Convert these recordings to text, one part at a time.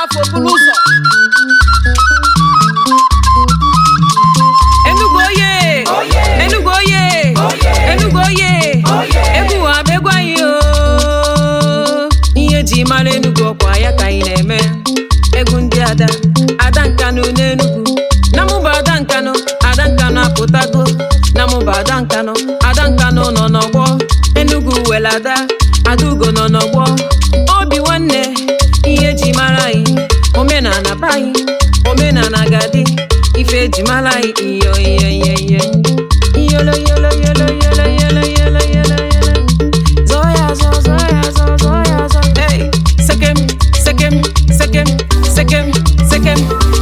Afọ buru ụzọ. Enugu oye! Enugu oye! Enugu oye! Egwu a bụ egwu anyị o. Ihe eji mara Enugu ọkwa ya ka anyị na-eme. Egwu ndị ada, ada Nkanụ n'Enugu. Na mụ bụ ada Nkanụ, ada Nkanụ apụtago. Na mụ bụ ada Nkanụ, ada Nkanụ nọ n'ọgbọ. Enugu were ada, Adaugo nọ n'ọgbọ. Obi nwanne, ihe eji mara anyị, omenala be anyị, omenala ga-adị. Ife eji mara anyị, iyo iyo iyo iyo. Iyolo yolo yolo yolo yolo yolo yolo yolo. Zọ ya zọ zọ ya zọ zọ ya zọ. Hey, sekem sekem sekem sekem sekem.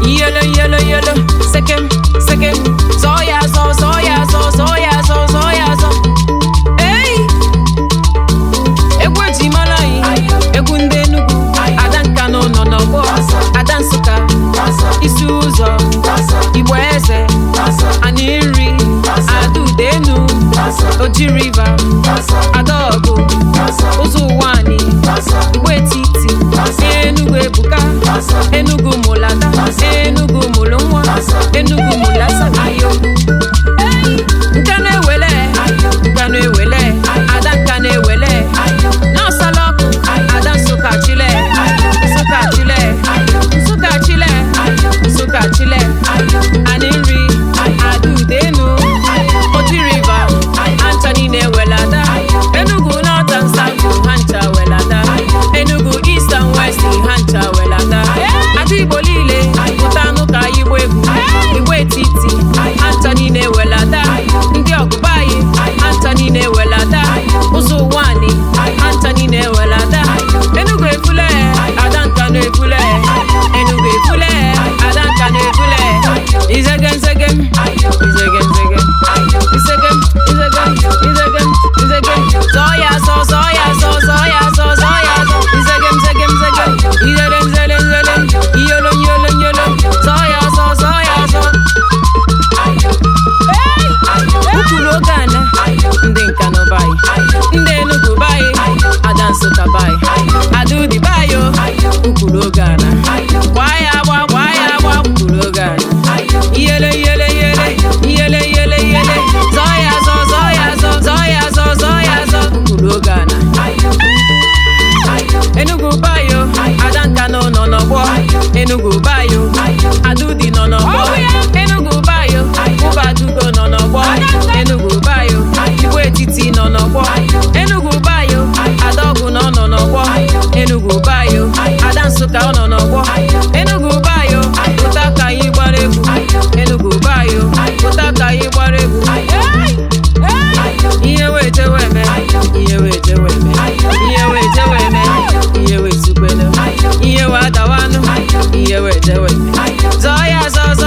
Iyolo yolo yolo sekem sekem. Zọ ya zọ zọ ya zọ zọ ya zọ zọ ya zọ. Hey! Egwu eji mara anyị, egwu ndị Enugu, ada Nkanụ nọ n'ọgbọ, ada Nsụka, isi ụzọ, Igbo eze, anyị nri, ada Udenu, Oji River, Adaọgụ, ụzọ ụwa anyị, Igbo etiti, Enugu ebuka, Enugu mụlada, Enugu mụlụ nwa, Enugu mụlasa ayo. Nka na-ewele, nka na-ewele, ada nka na-ewele. N'ọsala ọkụ, ada Nsụka chile, Nsụka chile, Nsụka chile, Nsụka chile. Anyị nri, ada Udenu, Oji River, ha ncha niile wele ada. Enugu North and South, ha ncha wele ada. Enugu East and West, ha ncha wele ada. Ada Igbo niile, pụta anụ ka anyị gbaa egwu. Igbo etiti, ha ncha niile wele ada. Ndị ọgụba anyị, ha ncha niile wele ada. Ụzọ ụwa anyị, ha ncha niile wele ada. Enugu efule, ada Nkanụ efule. Enugu efule, ada Nkanụ efule. Izege nzege m, izege nzege m. Izege m, izege m, izege m, izege m. Zọọ ya zọ, zọọ ya zọ, zọọ ya zọ, zọọ ya zọ. Izege m, zege m, zege m. Izere m, zere m, zere m. Iyolo, iyolo, iyolo. Zọọ ya zọ, zọọ ya zọ. Ukwuru oge ana, ndị Nkanụ be anyị, ndị Enugu be anyị, ada Nsụka be anyị, ada Udi be anyị o. Ukwuru oge ana, gbaa ya agba, gbaa ya agba, ukwuru oge ana. Iyele iyele iyele, iyele iyele iyele, zọọ ya zọ, zọọ ya zọ, zọọ ya zọ, zọọ ya zọ, ukwuru oge ana. Enugu bayo, ada Nkanụ nọ n'ọgbọ. Enugu bayo, Adudi nọ n'ọgbọ. Enugu bayo, Ụbadugo nọ n'ọgbọ. Enugu bayo, Igbo etiti nọ n'ọgbọ. Enugu bayo, Adaọgụ nọ nọ n'ọgbọ. Enugu bayo, Ada Nsụka ọ nọ n'ọgbọ. Enugu bayo, pụta ka anyị gbara egwu. Enugu bayo, pụta ka anyị gbara egwu. Ihe wee jewe eme, ihe wee jewe eme, ihe wee jewe eme, ihe wee tukwenu, ihe wee adawanụ, ihe wee jewe eme. Zọọ ya zọ.